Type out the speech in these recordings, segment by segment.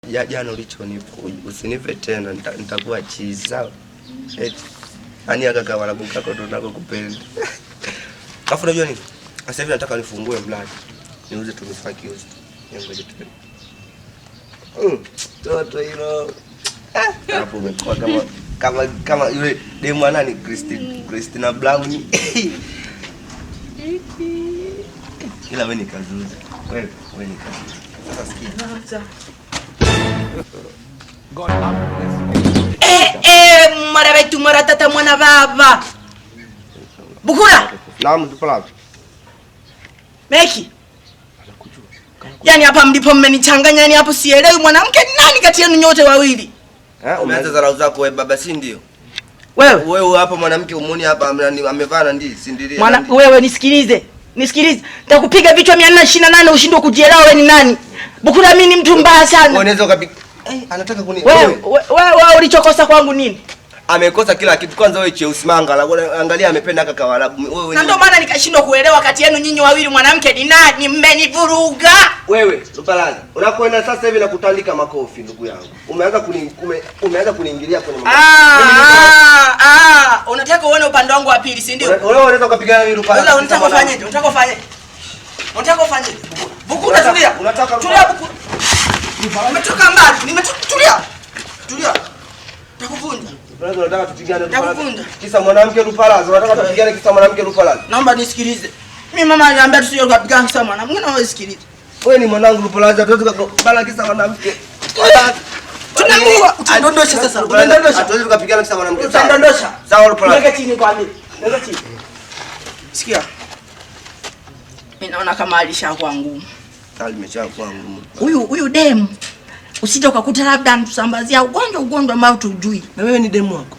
Jana ulichonipa usinipe tena, nitakuwa chizi, sawa? Eti yani aka kawalabu kako ndo nakokupenda. Alafu unajua nini? Sasa hivi nataka nifungue mradi. Niuze tumifaa kiosk. Ngoja tu. Toto hilo. Hapo umekuwa kama yule demu wa nani, Christina Brown. Ila wewe ni kazuzi. Wewe ni kazuzi. Sasa sikia. God have mercy. Mara wetu mara tata mwana baba. Bukura. Naam, tupo. Meki. Yaani hapa mlipo mmenichanganya, yani hapo sielewi mwanamke nani kati yenu nyote wawili. Umeanza dharau zako wewe baba, si ndio? Wewe wewe hapa mwanamke umuoni hapa amevaa na ndizi, si ndio? Mwana wewe nisikilize. Nisikilize. Nitakupiga vichwa 428 ushindwe kujielewa wewe ni nani. Bukura mimi ni mtu mbaya sana. Unaweza ukapiga. Anataka kuni. Wewe wewe ulichokosa kwangu nini? Amekosa kila kitu. Kwanza wewe cheusi manga, angalia amependa kaka Waarabu. Wewe na ndio maana nikashindwa kuelewa kati yenu nyinyi wawili mwanamke ni nani? Mmenivuruga. Wewe Lupalaza, unakwenda sasa hivi na kutandika makofi ndugu yangu. Umeanza kuniingilia kwenye mambo. Unataka uone upande wangu wa pili, si ndio? Wewe unaweza ukapigana mimi Lupalaza. Unataka ufanyeje? Unataka ufanyeje? Unataka ufanyeje? Bukura tulia. Unataka tulia Bukura. Nimetoka mbali. Nimetoka tulia. Tulia. Nitakuvunja. Brother, unataka tupigane Lupalaza? Kisa mwanamke Lupalaza, unataka tupigane kisa mwanamke Lupalaza? Naomba nisikilize. Mimi mama aliniambia tusije tukapigana kisa mwanamke, na wewe sikilize. Wewe ni mwanangu Lupalaza, tuweze tukapigana kisa mwanamke. Tunamuua, utandondosha sasa. Utandondosha. Tuweze tukapigana kisa mwanamke. Utandondosha. Sawa Lupalaza. Weka chini kwa mimi. Weka chini. Sikia. Mimi naona kama alishakuwa ngumu. Alimeshakuwa ngumu. Huyu demu usije ukakuta labda anatusambazia ugonjwa ambao tujui. Na wewe ni demu wako?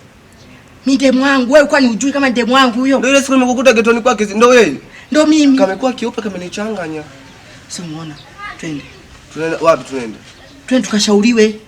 Mimi demu wangu, wewe kwani hujui kama demu wangu huyo? Ndio ile siku nimekukuta getoni kwake, ndio wewe? Ndio mimi. Kamekuwa kiupe kamenichanganya. Sio muona. Twende. Tunaenda wapi tunaenda? Twende tukashauriwe.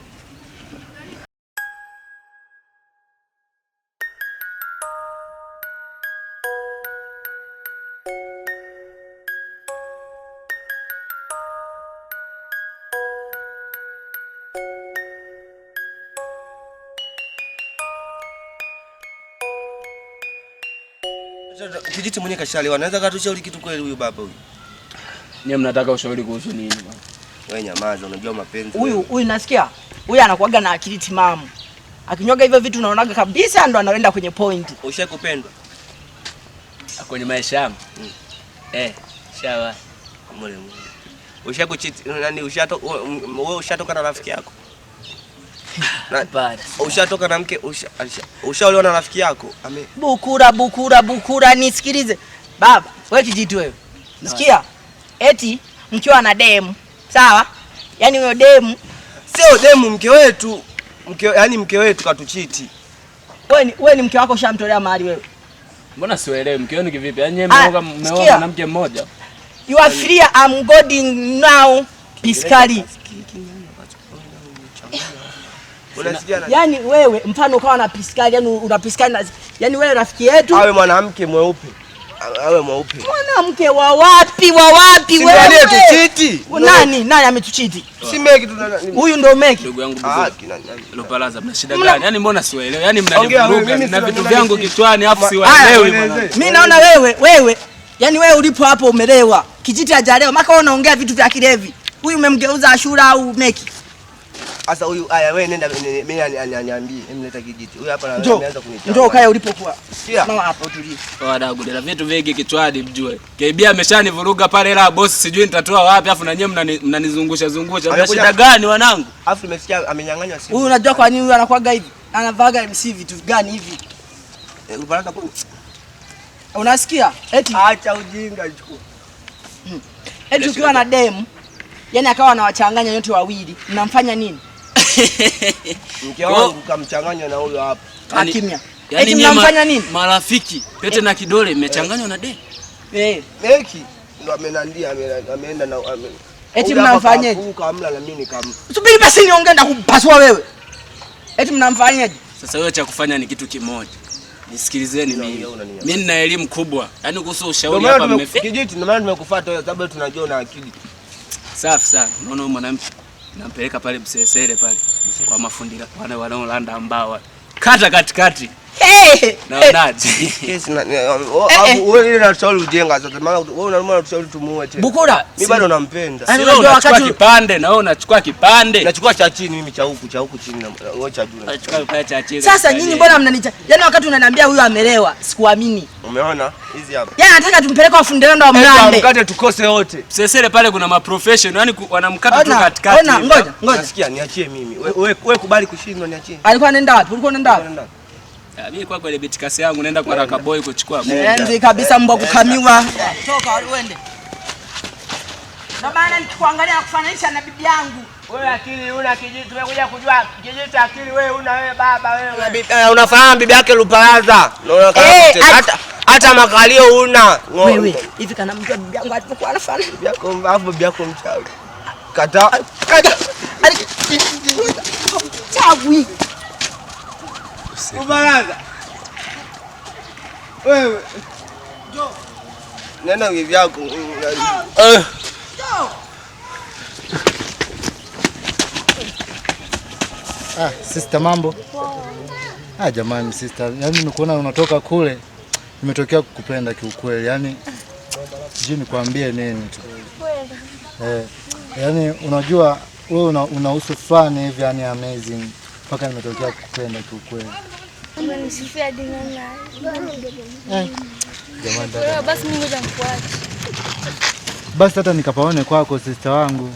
Kijiti mwenye kashalewa, anaweza katushauri kitu kweli huyu baba huyu? Nyie mnataka ushauri kuhusu nini bwana? Wewe nyamaza, unajua mapenzi. Huyu nasikia. Huyu anakuaga na akili timamu. Akinywaga hivyo vitu unaonaga kabisa ndo anaenda kwenye point. Ushakupendwa? Kwenye maisha yangu? Shawa. Mole mole. Ushakuchiti nani, wewe ushatoka na rafiki yako? Bada. Ushatoka na mke, ushaolewa na rafiki yako? Bukura, nisikilize. Baba, wewe kijiti wewe. Sikia. Eti mkiwa na demu, sawa? Yaani huyo demu sio demu, mke wetu. Yaani mke wetu katuchiti. Wewe ni mke wako ushamtolea mahali wewe. Mbona sielewi mke wenu kivipi? Yaani nyinyi mmeoa mwanamke mmoja. You are free, I'm going now. Piskali. Yaani wewe mfano ukawa na piskali, yani una piskali na yani wewe rafiki yetu awe mwanamke mweupe. Awe mweupe. Mwanamke wa wapi wa wapi wewe? Aliytuchiti. Nani ametuchiti? Si Meki tu. Huyu ndio Meki. Ndugu yangu Lupalaza, mna shida gani? Yaani mbona siwaelewi? Yaani mnanivuruga na vitu vyangu kichwani afu siwaelewi mwanangu. Mimi naona wewe yani wewe ulipo hapo umelewa. Kijiti hajalewa. Maka wewe unaongea vitu vya kilevi. Huyu umemgeuza Ashura au Meki? Sasa huyu haya wewe nenda mimi aniambie, emleta kijiti. Huyu hapa ameanza kunichapa. Njoo kae ulipokuwa. Mama hapo utulie. Wadagu, dela vitu vingi kichwani mjue. KB ameshanivuruga pale la boss, sijui nitatoa wapi afu na nyinyi mnanizungusha zungusha. Mna shida gani wanangu? Afu nimesikia amenyang'anywa simu. Huyu unajua kwa nini huyu anakuaga hivi? Anavaga MC vitu gani hivi? Unataka Unasikia? Eti acha ujinga chukua. Eti ukiwa na demu, yani akawa anawachanganya nyote wawili, mnamfanya nini? Mke wangu kamchanganya na huyo hapa. Kimya. Eti mnamfanya nini? Marafiki, pete na kidole mmechanganywa na demu. Meki ndo amenandia, ameenda na Eti mnamfanyaje? Kamla na mimi nikam. Subiri basi niongee na kupasua wewe. Eti mnamfanyaje? Sasa wewe cha kufanya ni kitu kimoja. Nisikilizeni mimi. Mimi nina elimu kubwa. Yaani kuhusu ushauri hapa mmefika. Kijiti ndio maana tumekufuata wewe sababu tunajua una akili. Safi sana. Unaona huyu mwanamke Nampeleka pale Msesele pale kwa mafundi wale wanaolanda mbao. Kata katikati. Hey! Naonaje? Kesi na wewe ile natushauri ujenga sasa, maana wewe unaona unatushauri tumuue tena. Bukura, Mimi bado nampenda. Yaani Si wewe unajua unachukua wakati kipande na wewe unachukua kipande. Nachukua cha chini mimi, cha huku chini na wewe cha juu. Unachukua kipande cha chini. Sasa nyinyi mbona mnanicha? Yaani wakati unaniambia huyu amelewa, sikuamini. Umeona? Hizi hapa. Yaani nataka tumpeleke kwa fundi ndo amlambe. Mkate tukose wote. Msesele pale kuna maprofessional, yani wanamkata tu Ona, katikati. ona, ngoja, ngoja. Nasikia niachie mimi. Wewe kubali kushindwa niachie. Alikuwa anaenda wapi? Ulikuwa unaenda wapi? Unaenda. Mimi kwa kweli bitikasi yangu naenda kwa Raka Boy kuchukua. Enzi kabisa mbwa kukamiwa. Toka uende. Ndio maana nikikuangalia nakufananisha na bibi yangu. Wewe akili una kijiti, tumekuja kujua kijiti akili wewe una wewe baba wewe. Unafanana bibi yake Lupalaza. Unaona kama Eh, hata makalio una. Wewe hivi kana mjua bibi yangu alivyokuwa anafanana? Bibi yako alafu bibi yako mchawi. Kata kata. Chawi. Lupalaza. Wewe. Nenda bibi yako. Eh. Ah, sister mambo. Ah, jamani sister, yaani nimekuona unatoka kule, nimetokea kukupenda kiukweli. Yaani sijui nikwambie nini tu. Kweli. Eh, yaani unajua wewe una uso fulani hivi yani amazing mpaka nimetokea kukupenda kiukweli. Umenisifia dini na. Eh, jamani dada. Basi mimi ngoja nikuache. Basi hata nikapaone kwako sister wangu.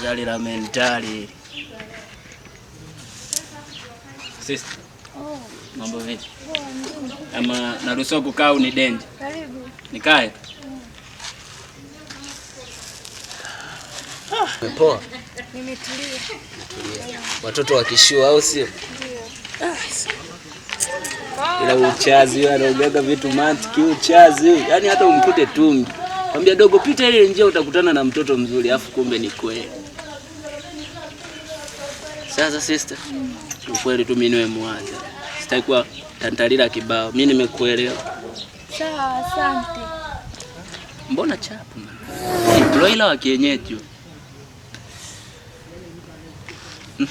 Zali la mentali. Sister. Mambo vipi? Ama naruhusiwa kukaa au ni denje? Karibu. Nikae? Poa. Nimetulia. Watoto wakishua au sio? Ila uchazi huyu anaongeaga vitu mantiki, uchazi huyu. Yaani hata umkute tungi. Kwambia dogo pita ile njia utakutana na mtoto mzuri, afu kumbe ni kweli. Sasa sister, ukweli tu mimi niwe muwazi. Sitaki kuwa tantalila kibao. Mimi nimekuelewa. Sawa, asante. Mbona chapu man? Broiler wa kienyeji. Kwa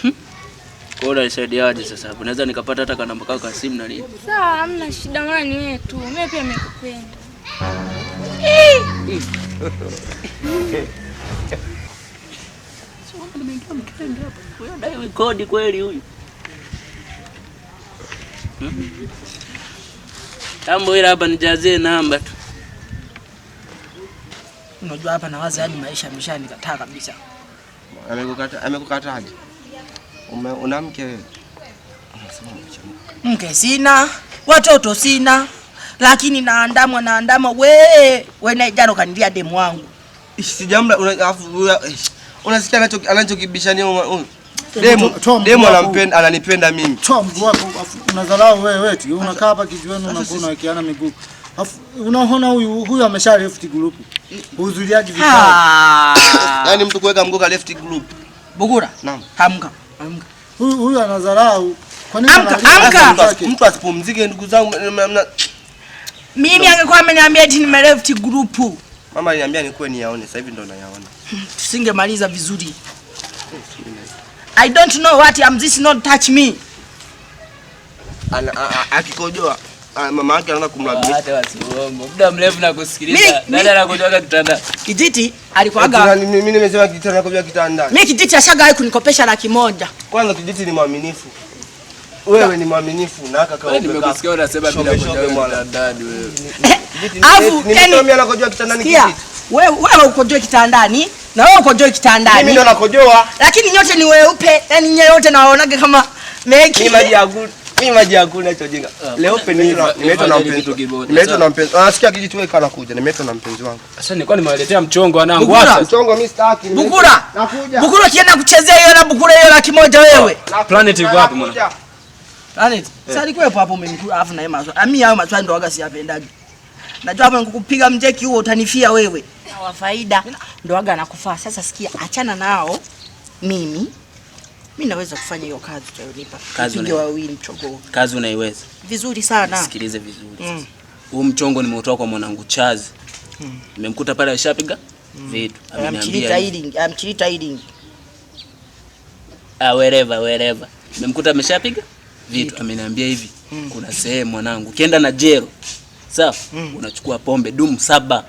hiyo unanisaidiaje sasa hapo? Naweza nikapata hata kanamba kako ka simu na nini? Sawa, hamna shida, maana ni wewe tu. Mimi pia nimekupenda. Sio nimeingia mkende hapa. Huyo dai kodi kweli huyu. Tambo ila hapa nijazie namba tu. Unajua hapa nawaza yani maisha yameshanikataa kabisa. Amekukataje? Una mke wewe? Unasema umechanguka. Mke sina, watoto sina, lakini naandamwa we na jana kanilia demu wangu. Sijamla unasikia anachokibishania huyu. Demu demu ananipenda mimi. Toa mguu wako afu unadharau wewe eti unakaa hapa kijiweni unakuwa unawekeana miguu. Afu unaona huyu amesha left group. Uhudhuriaji vikao. Yaani mtu kuweka mguu ka left group. Bugura. Naam. Amka. Amka. Huyu anadharau. Kwa nini amka? Mtu asipumzike ndugu zangu. Mimi angekuwa ameniambia eti nime left group. Mama aliniambia nikuwe niyaone, sasa hivi ndo nayaona. Tusingemaliza vizuri. I don't know what I'm this not touch me. Akikojoa mama yake anaanza kumlazimisha. Hata wasiuongo. Muda mrefu na kusikiliza. Dada anakojoa kitanda. Kijiti alikuaga. Mimi nimesema kijiti anakojoa kitanda. Mimi kijiti ashagawahi kunikopesha 100,000. Kwanza kijiti ni mwaminifu. Wewe ni mwaminifu na kaka wewe. Nimekusikia unasema bila kujoa kitandani wewe. Afu yani anakojoa kitandani kijiti. Wewe ukojoe kitandani na wewe ukojoe kitandani. Mimi ndo nakojoa. Lakini nyote ni weupe, yani nyote wote nawaonaga kama meki. Ni maji ya good. Mimi maji hakuna hicho jinga. Leo peninsula nimeitwa na mpenzi. Nimeitwa na mpenzi. Nasikia kijiti wewe kana kuja. Nimeitwa na mpenzi wangu. Sasa nilikuwa nimewaletea mchongo wanangu. Wacha mchongo mimi sitaki. Bukura. Nakuja. Bukura kienda kuchezea hiyo na Bukura hiyo 100,000 wewe. Planet iko wapi mwana? Planet. Sasa alikuwepo hapo umemkula alafu na yeye maswali. Mimi hayo maswali ndo waga siyapendagi. Najua hapo nikukupiga mjeki huo utanifia wewe. Wa faida ndo waga anakufaa. Sasa sikia, achana nao. Mimi naweza kufanya hiyo kazi utayonipa. Kazi wawili mchongo. Kazi unaiweza. Vizuri sana. Sikilize vizuri sasa. Huu mchongo nimeutoa kwa mwanangu Chazi. Nimemkuta pale alishapiga vitu. Ameniambia amchilita hiding. Ah, wherever. Nimemkuta ameshapiga vitu. Ameniambia hivi, kuna sehemu mwanangu ukienda na jero. Sawa? Unachukua pombe dumu 7.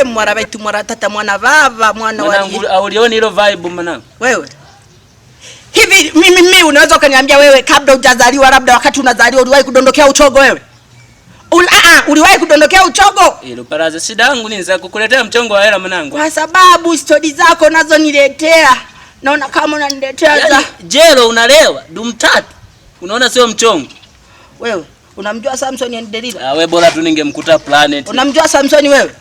Mwana wetu mwana tata mwana baba mwana wa mwanangu, aulioni hilo vibe mwanangu? Wewe. Hivi mimi unaweza ukaniambia wewe kabla hujazaliwa labda wakati unazaliwa uliwahi kudondokea uchogo wewe? Uliwahi kudondokea uchogo? Hilo baraza shida yangu nini za kukuletea mchongo wa hela mwanangu? Kwa sababu stori zako nazo niletea. Naona kama unaniletea yani, za jero unalewa dumu 3. Unaona sio mchongo. Wewe unamjua Samson and Delila? Ah, wewe bora tu ningemkuta Planet. Unamjua Samson wewe?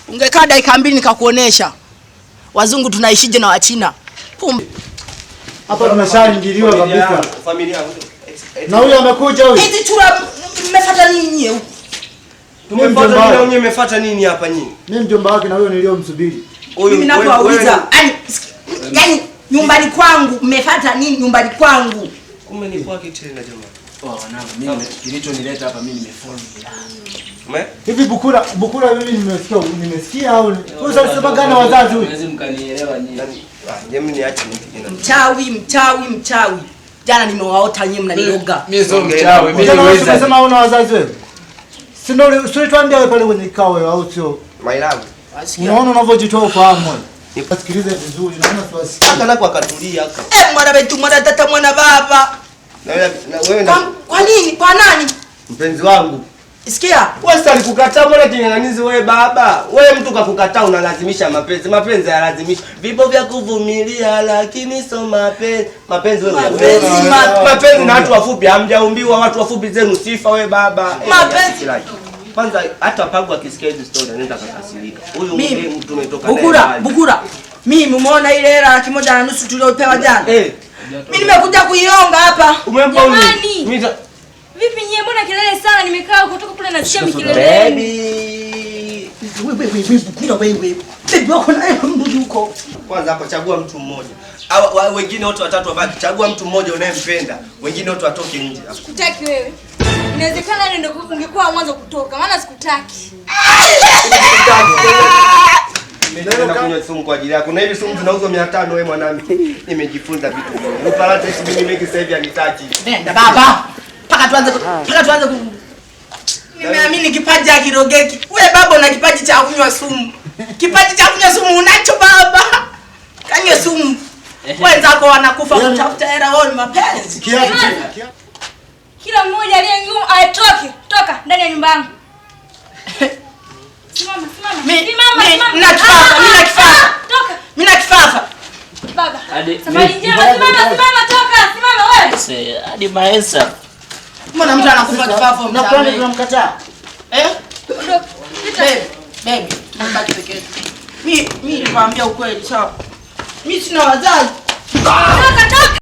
Ungekaa dakika 2 nikakuonesha. Wazungu tunaishije na Wachina. Pumbe. Hapa tumeshaingiliwa kabisa. Familia yangu. Na huyu amekuja huyu. Hizi chura mmefuata nini nyie huku? Tumefuata nini nyie, mmefuata nini hapa nyinyi? Mimi mjomba wake na huyo niliyomsubiri. Huyu mimi nakuuliza. Yaani nyumbani kwangu mmefuata nini nyumbani kwangu? Kumbe ni kwake tena jamani. Wanangu, mimi kilichonileta hapa mimi nimefollow. Hivi Bukura mimi nimesikia au wewe unasema gani wazazi huyu? Lazima mkanielewa nyinyi. Mimi niache nipige na. Mchawi. Jana nimewaota nyinyi mnaniroga. Mimi sio mchawi, mimi niweza. Unasema una wazazi wewe? Si ndio ulituambia wewe pale kwenye kikao wewe au sio? My love. Unaona unavyojitoa ufahamu wewe. Nisikilize vizuri, naona siwasikii. Hata nako akatulia haka. Mwana wetu mwana tata mwana baba. Na wewe na kwa nini? Kwa nani? Mpenzi wangu. Sikia, wewe sasa alikukataa mbona kinganganizi wewe baba? Wewe mtu kakukataa unalazimisha mapenzi. Mapenzi hayalazimishi. Vipo vya kuvumilia lakini sio mapenzi. Mapenzi wewe. Mapenzi na watu wafupi hamjaumbiwa, watu wafupi zenu sifa wewe baba. Mapenzi. Kwanza hata Pagu akisikia hizi story anaweza akakasirika. Huyu mtu tumetoka naye. Bukura. Mimi umeona ile hela 1.5 tuliyopewa jana? Mimi nimekuja kuionga hapa. Umempa huyu. Mimi vipi nyie mbona kelele sana, nimekaa kutoka kule nasikia mikelele. Baby. Wewe Bukura wewe. Baby wako na mbuzi huko. Kwanza hapo chagua mtu mmoja. Au wengine wote watatu wabaki. Chagua mtu mmoja unayempenda. Wengine wote watoke nje. Sikutaki wewe. Inawezekana ndio ungekuwa mwanzo kutoka, maana sikutaki. Nimeenda kunywa sumu kwa ajili yako. Na hivi sumu zinauzwa 500 wewe mwanangu. Nimejifunza vitu vingi. Upalate mimi mengi sasa hivi anitaki. Nenda baba. Paka tuanze Nimeamini kipaji cha kirogeki. Wewe baba una kipaji cha kunywa sumu. Kipaji cha kunywa sumu unacho baba. Kanywe sumu. Wenzako wanakufa kutafuta hela, wao ni mapenzi. Kila mmoja aliye ngumu atoke, toka ndani ya nyumba yangu. Simama. Simama. Mimi na kifafa. Toka. Mimi na kifafa. Baba. Safari njema, simama, toka, simama wewe. Hadi maesa. Mbona mtu anakufa kifafa mtaani? Na kwani tunamkataa? Baby, mbaki peke yetu. Mimi nilikwambia ukweli sawa. Mimi sina wazazi. Toka.